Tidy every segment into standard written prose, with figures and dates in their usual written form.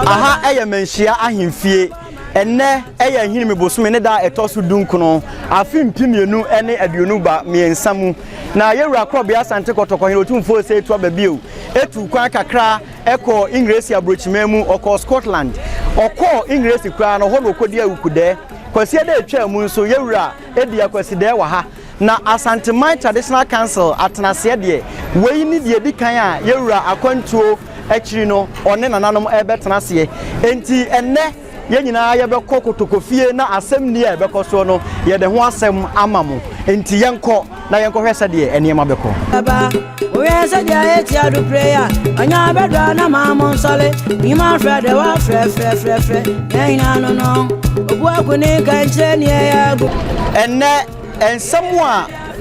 Aha yɛ Manhyia ahemfie. Ɛnnɛ yɛ Ahinime bosome ne da a ɛtɔ so dunkron, afe 2023 mu. Na yɛwura Korɔbea Asante Kɔtɔkɔhene Otumfoɔ Osei Tuah Bio tuu kwan kakra kɔɔ Engiresi aburokyiman mu, ɔkɔɔ Scotland. Ɔkɔɔ Engiresi koraa no, hɔ na ɔkɔdii awukudɛɛ. Kwasiada a ɛtwaa mu nso, yɛwura dii akwasidɛɛ wɔ ha. Na Asanteman Traditional Council atenaseɛ deɛ, wei ne deɛ ɛdi kan a yɛwura akwantuo akyiri no ɔne nananom rebɛtena aseɛ. Enti ɛnnɛ yɛn nyinaa yɛbɛkɔ Kotokofie na asɛm nni a ɛbɛkɔ soɔ no yɛde ho asɛm ama mo. Enti yɛnkɔ na yɛnkɔhwɛ sɛdeɛ nneɛma bɛkɔ. Ɛnnɛ Nsɛm a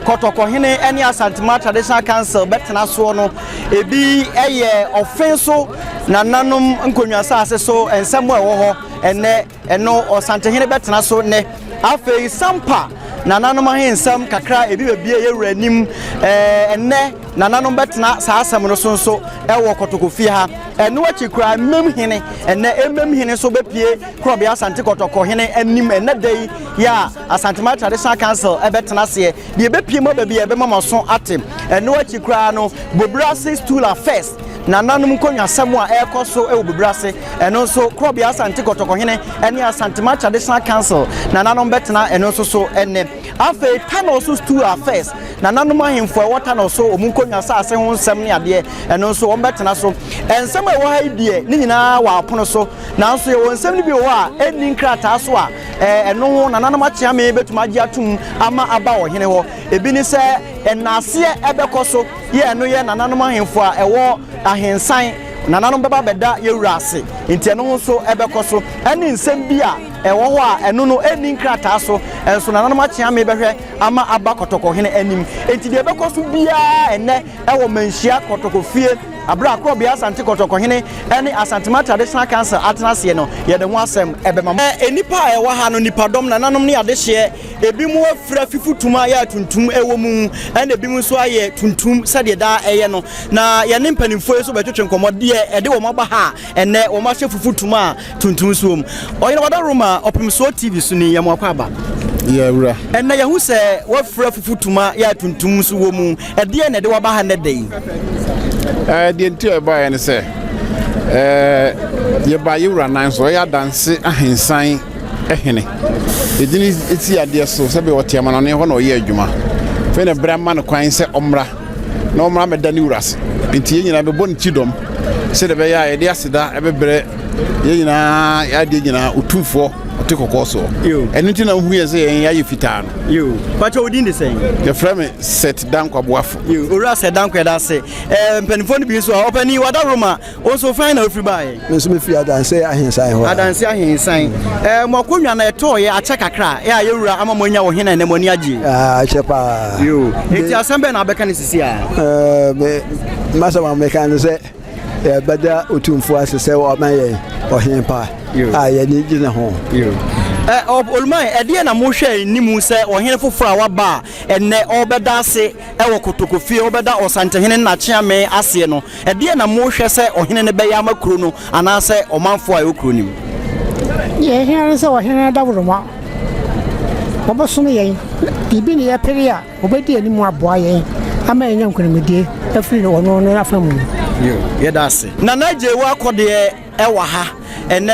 Kɔtɔkɔhene ne Asantema Traditional Council bɛtena soɔ no, ebi yɛ ɔfe so nananom nkonnwa asase so nsɛm a ɛwɔ hɔ ɛnnɛ, ɛno Ɔsantehene bɛtena so nnɛ. Afei Sampa nananom ahensɛm kakra ebi bɛbie yɛwura anim ɛnnɛ, nananom bɛtena saa asɛm no so nso ɛwɔ Kɔtɔkɔfie ha. Ɛno akyi koraa Mmem Hene, ɛnnɛ Mmem Hene nso bɛpie Korɔbea Asante Kɔtɔkɔ Hene anim ɛnnɛ da yi yɛ a Asanteman Traditional Council bɛtena aseɛ. Deɛ ɛbɛpie mu aba biara yɛbɛma mo aso ate. Ɛno akyi koraa no, Bobirase Stool Affairs, nananom nkonnwasɛm a ɛrekɔ so wɔ Bobirase, ɛno nso Korɔbea Asante Kɔtɔkɔ Hene ne Asanteman Traditional Council nananom bɛtena ɛno nso so ɛnnɛ. Afei Tanoso Stool Affairs, nananom ahemfo a ɛwɔ Tanoso, wɔn nkonnwa asase ho nsɛm ne adeɛ, ɛno nso wɔbɛtena so. Nsɛm a ɛwɔ ha yi deɛ, ne nyinaa wɔ apono so. Nanso yɛwɔ nsɛm no bi wɔ hɔ a ɛnni nkrataa so a ɛno ho nananom akyeame bɛtumi agye atom ama aba ɔhene hɔ. Ebi ne sɛ nnaaseɛ ɛbɛkɔ so yɛ ɛno yɛ nananom ahemfo a ɛwɔ ahensan nananom bɛba bɛda yɛwura ase nti ɛno ho nso ɛbɛkɔ so ɛne nsɛm bi a ɛwɔ hɔ a ɛno no ɛnni nkrataa so nso nananom akyeame bɛhwɛ ama aba kɔtɔkɔhene anim. Enti deɛ ɛbɛkɔ so biara ɛnnɛ ɛwɔ Manhyia Kɔtɔkɔfie Bere a Korɔbea Asante Kɔtɔkɔhene ne Asantema Traditional Council atena aseɛ no, yɛde ho asɛm bɛma mo. Nnipa a ɛwɔ ha no, nnipadɔm, nananom ne adehyeɛ, ebinom afira fifutum a yɛ a tuntum wɔ mu, ɛna ebinom nso ayɛ tuntum sɛdeɛ daa ɛyɛ no. Na yɛne mpanimfoɔ yi nso bɛtwetwe nkɔmmɔ deɛ ɛde wɔn aba ha a ɛnnɛ wɔahyɛ fufutum a tuntum nso wɔ mu. Ɔhene Wadaroma, Ɔpemsoɔ TV so ni, yɛn mo akwaaba. Yɛ wura. Ɛnnɛ yɛahu sɛ woafira fufutuma yɛ a tuntum nso wɔ mu. Ɛdeɛn na ɛde wo aba ha nnɛ da yi? Ɛɛ, deɛ nti a ɛbaeɛ ne sɛ, ɛɛ, yɛbaa yɛ wura nan so, ɔyɛ adanse ahensan hene. Yɛde no si adeɛ so sɛbe ɔte amanɔne hɔ na ɔyɛ adwuma. Afei na berɛ ama no kwan sɛ ɔmmra na ɔmmra mmɛda ne wura ase. Nti yɛn nyinaa bɛbɔ ne kyidɔm sɛdeɛ ɛbɛyɛ a yɛde aseda bɛbrɛ yɛn nyinaa yɛn adeɛ nyinaa Otumfoɔ ɔte kɔkɔɔ soɔ. Ɛno nti na wohu yɛn sɛ yɛn ayɛ fitaa no. Yo, pakyɛ wo din de sɛn? Yɛfrɛ me Seth Dankwa Boafo. Yo, Owura Seth Dankwa yɛda ase. Eh, mpanimfoɔ no bi nso a, ɔpanin wada Roma, wo nso fan na wofiri baeɛ? Me nso mefiri Adanse Ahensan hɔ. Adanse Ahensan. Eh, mo akonnwa no ɛtɔɔyɛ akyɛ kakra, ɛ a yɛwura ama mo anya ɔhene a ɛnɛ mo ani agye. Ah, akyɛ paa. Yo, enti asɛm bɛn na abɛka no sisi a? Eh, me, masɛm a meka no sɛ Yɛbɛda Otumfoɔ ase sɛ wama yɛn ɔhene pa a yɛn ani gye ne ho. Oluman, ɛdeɛn na mohwɛ anim sɛ ɔhene foforɔ a waba a ɛnnɛ ɔrebɛda ase wɔ Kotokofie, ɔrebɛda Ɔsantehene Nnakyeame aseɛ no, ɛdeɛn na mohwɛ sɛ ɔhene no bɛyɛ ama kuro no anaasɛ ɔmanfoɔ a ɛwɔ kuro no mu? Deɛ ɛhia ne sɛ ɔhene no adaworoma, ɔbɛsom yɛn, biribi na yɛpere a, Ɔbɛdi anim aboa yɛn ama yɛanya nkonimdie afiri ɔno no afa mu. Yo, yɛda ase. Nana Agyei Akɔdeɛ ɛwɔ ha ɛnɛ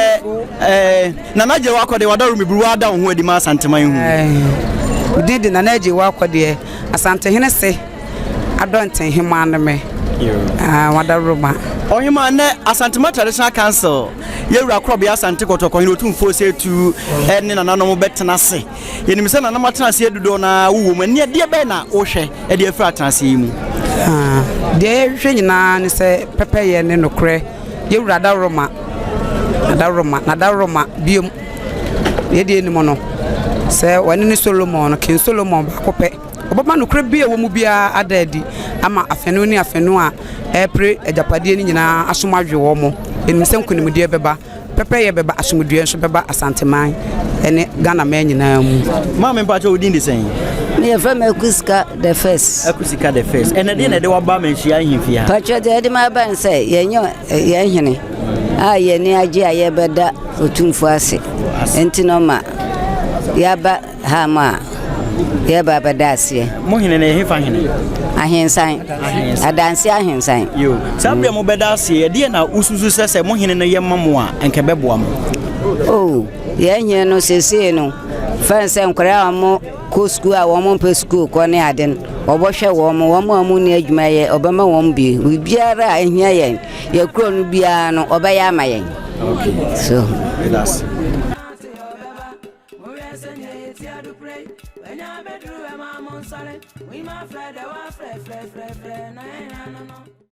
ɛɛ Nana Agyei Akɔdeɛ wadaworo me buru wada wo ho adi ma Asanteman hu. Me din de Nana Agyei Akɔdeɛ, Asantehene se Adɔnten hemaa ne me. Ah, wadaworo ma. Ɔhemaa nnɛ Asantema Traditional Council yɛwura Korɔbea Asante Kɔtɔkɔhene Otumfoɔ Osei Tutu ɛne nananom bɛtena ase. Yɛnim sɛ nananom atenaseɛ dodoɔ no ara wowɔ mu. Ɛnneɛ deɛ bɛn na wohwɛ de afiri atenaseɛ yi mu? Deɛ yɛhwehwɛ nyinaa ne sɛ pɛpɛyɛ ne nokorɛ. Yɛwura adaworoma, adaworoma, na adaworoma biom. Deɛ deɛ nim no, sɛ wɔne ne Solomon no, King Solomon baako pɛ. Ɔbɛma nokorɛ bi a ɛwɔ mu biara ada adi ama afanu ne afanu a ɛrepere agyapadeɛ no nyinaa asom adwe wɔn. Yɛnim sɛ nkonimdie bɛba. Pɛpɛyɛ bɛba, asomdwoeɛ nso bɛba Asanteman ne Ghanaman nyinaa mu. Maame mpakyɛ wo din de sɛn? Meyɛfrɛ me Akusika the first. Akusika the first. Ɛnɛ deɛ na ɛde waba Manhyia ahemfie ha. Patwɛ deɛ ɛde ma aba ne sɛ yɛnyɛ yɛn hene a yɛn ani agye a yɛbɛda Otumfoɔ ase. Nti no ma yɛaba ha ma a yɛba abɛda aseɛ. Mo hene no yɛ hefa hene? Ahensan. Adanse ahensan. Yo. Saa berɛ a mobɛda aseɛ, ɛdeɛ na wosusu sɛ sɛ mo hene no yɛ ma mo a, nka ɛbɛboa mo? Oh, yɛn hene no seesei no, fɛn sɛ nkwadaa a wɔn kɔ sukuu a wɔn mpɛ sukuu kɔ ne ade no, wɔbɛhwɛ wɔn, wɔn a wɔn nni adwuma yɛ, ɔbɛma wɔn bi. Biribiara a ehia yɛn, yɛ kuro no biara no, ɔbɛyɛ ama yɛn. Okay. So. That's.